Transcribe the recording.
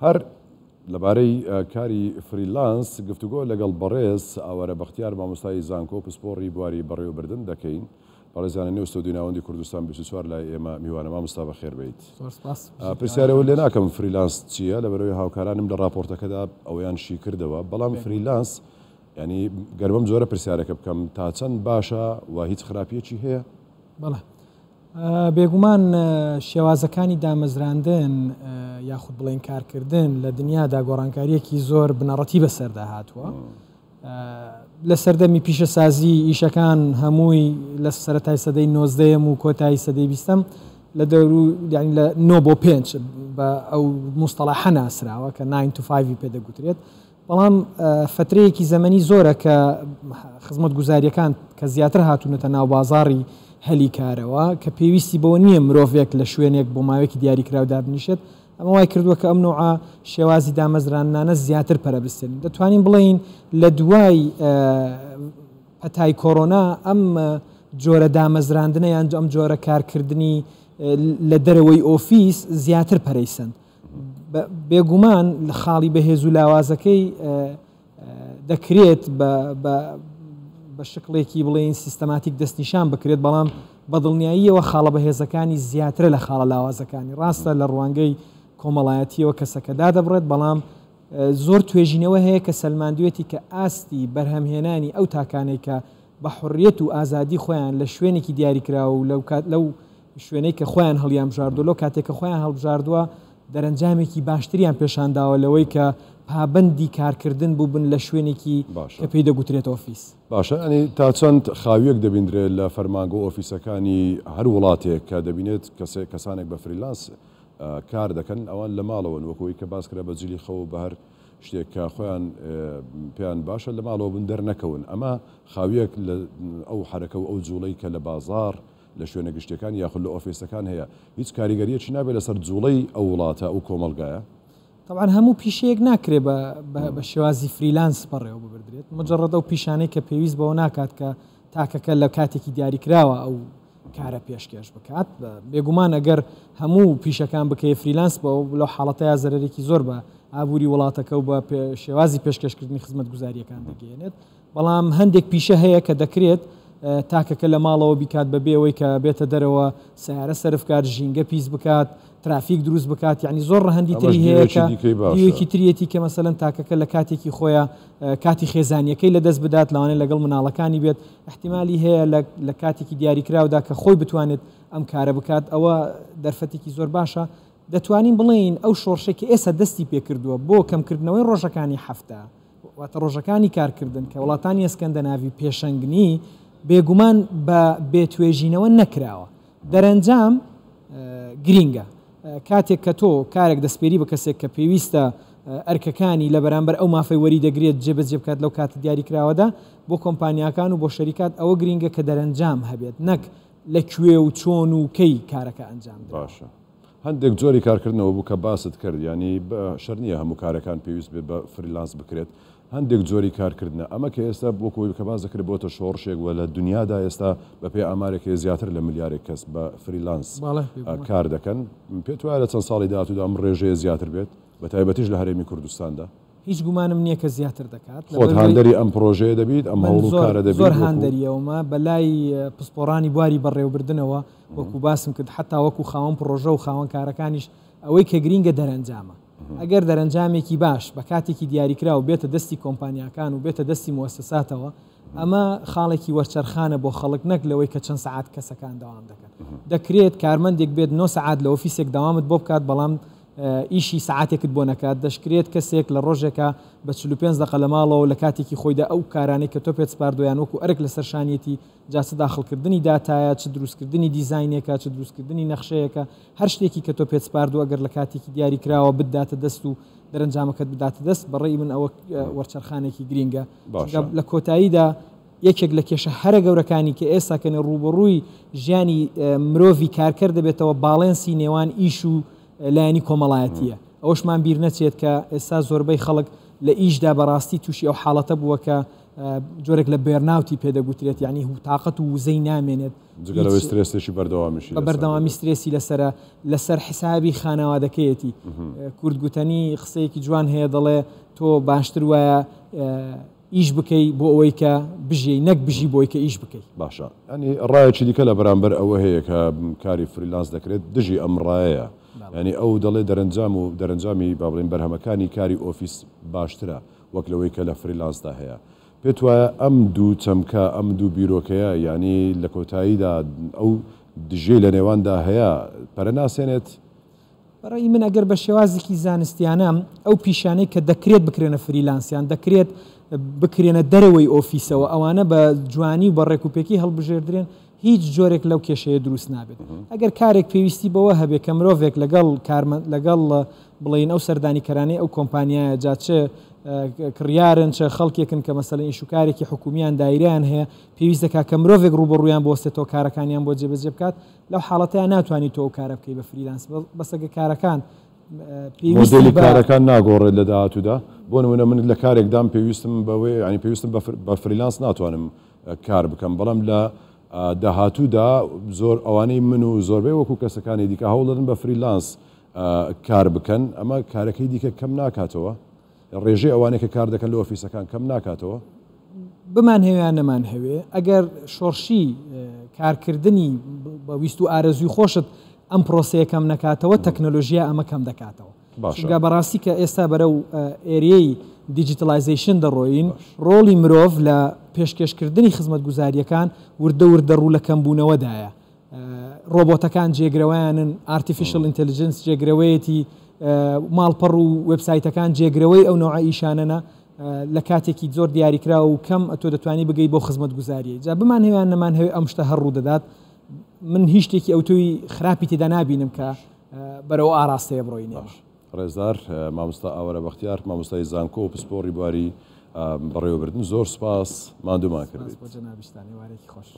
هەر لەبارەی کاری freelance گفتوگۆ لەگەڵ بەڕێز ئاوارە بەختیار مامۆستای زانکۆ پسپۆڕی بواری بەڕێوەبردن دەکەین. بەڕێزیان لە نێو ستۆدیۆی ناوەندی کوردستان 24 لای ئێمە میوانە. مامۆستا بەخێر بێیت. زۆر سپاس. پرسیار ئەوە لێ ناکەم freelance چییە، لەبەرئەوەی هاوکارانم لە ڕاپۆرتەکەدا ئەوەیان شی کردەوە، بەڵام freelance یانی گەر بەم جۆرە پرسیارەکە بکەم تا چەند باشە و هیچ خراپیەکی هەیە؟ بەڵێ بێگومان شێوازەکانی دامەزراندن یاخود بڵێن کارکردن لە دنیادا گۆڕانکاریەکی زۆر بنەڕەتی بەسەردا هاتووە. لە سەردەمی پیشەسازی ئیشەکان هەمووی لە سەرەتای سەدەی نۆزدەیەم و کۆتایی سەدەی بیستەم لە دەورو یانی لە نۆ بۆ پێنج بە ئەو موستەڵەحە ناسراوە کە 9 to 5 پێ دەگوترێت بەڵام فترەیەکی زەمەنی زۆرە کە خزمەتگوزاریەکان کە زیاتر هاتوونەتە ناو بازاڕی هەلی کارەوە کە پێویستی بەوە نییە مرۆڤێک لە شوێنێک بۆ ماوەیەکی دیاریکراو دابنیشێت ئەمە وای کردووە کە ئەم نەوعە شێوازی دامەزراندنانە زیاتر پەرە بستێنن. دەتوانین بڵێین لە دوای پەتای کۆرۆنا ئەم جۆرە دامەزراندنە یان ئەم جۆرە کارکردنی لە دەرەوەی ئۆفیس زیاتر پەرەی سەند. بێگومان خاڵی بەهێز و لاوازەکەی دەکرێت بە شکڵێکی بڵێین سیستەماتیک دەستنیشان بکرێت، بەڵام بەدڵنیاییەوە خاڵە بەهێزەکانی زیاترە لە خاڵە لاوازەکانی. ڕاستە لە ڕوانگەی کۆمەڵایەتییەوە کەسەکە دادەبڕێت، بەڵام زۆر توێژینەوە هەیە کە سەلماندوێتی کە ئاستی بەرهەمهێنانی ئەو تاکانەی کە بە حوڕیەت و ئازادی خۆیان لە شوێنێکی دیاریکراو و لەو شوێنەی کە خۆیان هەڵیانبژاردووە، لەو کاتێک کە خۆیان هەڵبژاردووە، دەرەنجامێکی باشتریان پێشانداوە لەوەی کە پابەندی کارکردن بووبن لە شوێنێکی کە پێی دەگوترێت ئۆفیس. باشە یانی تا چەند خاویەک دەبیندرێت لە فەرمانگە و ئۆفیسەکانی هەر وڵاتێک کە دەبینێت کەسێک کەسانێک بە freelance کار دەکەن ئەوان لە ماڵەوەن وەکو ئەوەی کە باس کرا بە جلی خەو و بە هەر شتێک کە خۆیان پێیان باشە لە ماڵەوە بن دەرنەکەون ئەمە خاویەک لە ئەو حەرەکە و ئەو جوڵەی کە لە بازاڕ لە شوێنە گشتیەکان یاخود لە ئۆفیسەکان هەیە هیچ کاریگەریەکی نابێت لەسەر جوڵەی ئەو وڵاتە ئەو کۆمەڵگایە؟ تەبعەن هەموو پیشەیەک ناکرێ بە بە شێوازی freelance بەڕێوە ببردرێت مجرد ئەو پیشانەی کە پێویست بەوە ناکات کە تاکەکە لە کاتێکی دیاریکراوە ئەو کارە پێشکێش بکات بێگومان ئەگەر هەموو پیشەکان بکەی freelance بە لەو حاڵەتەیە زەرەرێکی زۆر بە ئابووری وڵاتەکە و بە شێوازی پێشکەشکردنی خزمەتگوزاریەکان دەگەیەنێت بەڵام هەندێک پیشە هەیە کە دەکرێت تاکەکە لە ماڵەوە بیکات بەبێ ئەوەی کە بێتە دەرەوە سەیارە سەرف کات، ژینگە پیس بکات، ترافیک دروست بکات، یانی زۆر ڕەهەندی تری هەیە کە دیوێکی تریەتی کە مەسەلەن تاکەکە لە کاتێکی خۆیە کاتی خێزانیەکەی لەدەست بدات، لەوانەیە لەگەڵ مناڵەکانی بێت، ئیحتیمالی هەیە لە کاتێکی دیاریکراودا کە خۆی بتوانێت ئەم کارە بکات، ئەوە دەرفەتێکی زۆر باشە. دەتوانین بڵێین ئەو شۆڕشەی کە ئێستا دەستی پێکردووە بۆ کەمکردنەوەی ڕۆژەکانی هەفتە، واتە ڕۆژەکانی کارکردن کە وڵاتانی ئەسکەندەناڤی پێشەنگنی، بێگومان بە بێ توێژینەوە نەکراوە. دەرەنجام گرینگە. کاتێک کە تۆ کارێک دەسپێری بە کەسێک کە پێویستە ئەرکەکانی لە بەرامبەر ئەو مافەی وەری دەگرێت جێبەجێ بکات لەو کاتە دیاریکراوەدا، بۆ کۆمپانیاکان و بۆ شەریکات ئەوە گرینگە کە دەرەنجام هەبێت نەک لە کوێ و چۆن و کەی کارەکە ئەنجام دراوە. باشە. هەندێک جۆری کارکردنەوە بوو کە باست کرد یانی شەرت نییە هەموو کارەکان پێویست بێت بە freelance بکرێت هەندێک جۆری کارکردنە ئەمە کە ئێستا وەکو ئەوەی کە باس دەکرێت بۆتە شۆڕشێک و لە دنیادا ئێستا بە پێی ئامارێک هەیە زیاتر لە ملیارێک کەس بە freelance کار دەکەن پێت وایە لە چەند ساڵی داهاتوودا ئەم ڕێژەیە زیاتر بێت بە تایبەتیش لە هەرێمی کوردستاندا؟ هیچ گومانم نییە کە زیاتر دەکات. خۆت هاندەری ئەم پڕۆژەیە دەبیت، ئەم هەوڵ و کارە دەبیت؟ زۆر هاندەری ئەومە، بە لای پسپۆڕانی بواری بەڕێوەبردنەوە وەکو باسم کرد، حەتا وەکو خاوەن پڕۆژە و خاوەن کارەکانیش ئەوەی کە گرینگە دەرەنجامە. ئەگەر دەرەنجامێکی باش بە کاتێکی دیاریکراو بێتە دەستی کۆمپانیاکان و بێتە دەستی موەسەساتەوە، ئەمە خاڵێکی وەرچەرخانە بۆ خەڵک نەک لەوەی کە چەند سەعات کەسەکان دەوام دەکەن. دەکرێت کارمەندێک بێت نۆ سەعات لە ئۆفیسێک دەوامت بۆ بکات، بەڵام ئیشی سەعاتێکت بۆ نەکات، دەشکرێت کەسێک لە ڕۆژێکا بە 45 دەقە لە ماڵەوە لە کاتێکی خۆیدا ئەو کارانەی کە تۆ پێت سپاردووە یان وەکو ئەرک لەسەر شانیەتی جا چ داخڵکردنی داتایە چ دروستکردنی دیزاینێکە چ دروستکردنی نەخشەیەکە هەر شتێکی کە تۆ پێت سپاردووە ئەگەر لە کاتێکی دیاری کراوە بتداتە دەست و دەرەنجامەکەت بداتە دەست بە ڕێی من ئەوە وەرچەرخانێکی گرینگە چونکە لە کۆتاییدا یەکێک لە کێشە هەرە گەورەکانی کە ئێستا کەنێ ڕووبەڕووی ژیانی مرۆڤی کارکەر دەبێتەوە باڵێنسی نێوان ئیش و لایەنی کۆمەڵایەتییە. ئەوەشمان بیر نەچێت کە ئێستا زۆربەی خەڵک لە ئیشدا بەڕاستی تووشی ئەو حاڵەتە بووە کە جۆرێک لە burnout ی پێدەگوترێت یعنی تااقەت و وزەی نامێنێت. جگە لەوەی سترێسێکی بەردەوامیشی بە بەردەوامی سترێسی لەسەرە لەسەر حسابی خانەوادەکەیەتی. کورد گوتەنی قسەیەکی جوان هەیە دەڵێ تۆ باشتر وایە ئیش بکەی بۆ ئەوەی کە بژیی نەک بژی بۆی کە ئیش بکەی. باشە یانی ڕایەکی دیکە لە بەرامبەر ئەوە هەیە کە کاری freelance دەکرێت دژی ئەم ڕایەیە یانی ئەو دەڵێ دەرەنجام و دەرەنجامی با بڵێین بەرهەمەکانی کاری ئۆفیس باشترە وەک لەوەی کە لە freelance دا هەیە پێت وایە ئەم دوو چەمکە ئەم دوو بیرۆکەیە یانی لە کۆتاییدا ئەو دژیەی لە نێواندا هەیە پەرە ناسێنێت؟ بە ڕەئی من ئەگەر بە شێوازێکی زانستیانە ئەو پیشانەی کە دەکرێت بکرێنە freelance یان دەکرێت بکرێنە دەرەوەی ئۆفیسەوە ئەوانە بە جوانی و بە ڕێکوپێکی هەڵبژێردرێن هیچ جۆرێک لەو کێشەیە دروست نابێت. ئەگەر کارێک پێویستی بەوە هەبێت کە مرۆڤێک لەگەڵ کارمەند لەگەڵ بڵێین ئەو سەردانیکەرانەی ئەو کۆمپانیایە جا چ کڕیارن چ خەڵکێکن کە مەسەلەن ئیش و کارێکی حکومیان دایرەیان هەیە پێویست دەکات کە مرۆڤێک ڕووبەڕوویان بوەستێتەوە کارەکانیان بۆ جێبەجێ بکات لەو حاڵەتەیا ناتوانانی تۆ ئەو کارە بکەی بە freelance بەس ئەگەر کارەکان پێویستی مۆدێلی کارەکان ناگۆڕێت لە داهاتوودا بۆ نمونە من لە کارێکدام پێویستم بەوەی ینی پێویستم بە freelance ناتوانم کار بکەم بەڵام لە داهاتوودا زۆر ئەوانەی من و زۆربەی وەکو کەسەکانی دیکە هەوڵدەدەن بە freelance کار بکەن ئەمە کارەکەی دیکە کەم ناکاتەوە ڕێژەی ئەوانەی کە کار دەکەن لە ئۆفیسەکان کەم ناکاتەوە؟ بمانهەوێ یان نەمانهەوێ ئەگەر شۆڕشی کارکردنی بە ویست و ئارەزووی خۆشت ئەم پرۆسەیە کەم نەکاتەوە تەکنەلۆژیا ئەمە کەم دەکاتەوە. چونکە بەڕاستی کە ئێستا بەرەو era ی digitalization دەڕۆین ڕۆڵی مرۆڤ لە پێشکێشکردنی خزمەتگوزارییەکان وردە وردە ڕوو لە کەمبوونەوەدایە. ڕۆبۆتەکان جێگرەوەیانن، artificial intelligence جێگرەوەیەتی، ماڵپەڕ و وێبسایتەکان جێگرەوەی ئەو نەوعە ئیشانەنە، لە کاتێکی زۆر دیاریکراو و کەم ئەتۆ دەتوانی بگەی بەو خزمەتگوزارییەی. جا بمانهەوێ یان نەمانهەوێ ئەم شتە هەر ڕوودەدات. من هیچ شتێکی ئەوتۆی خراپی تێدا نابینم کە بەرەو ئەو ئاراستەیە بڕۆین ئێمە. باش ڕێزدار مامۆستا ئاوارە بەختیار مامۆستای زانکۆ و پسپۆڕی بواری بەڕێوەبردن زۆر سوپاس ماندوومان سوپاس کردیت. بۆ جەنابیشتان ئێوارێکی خۆش.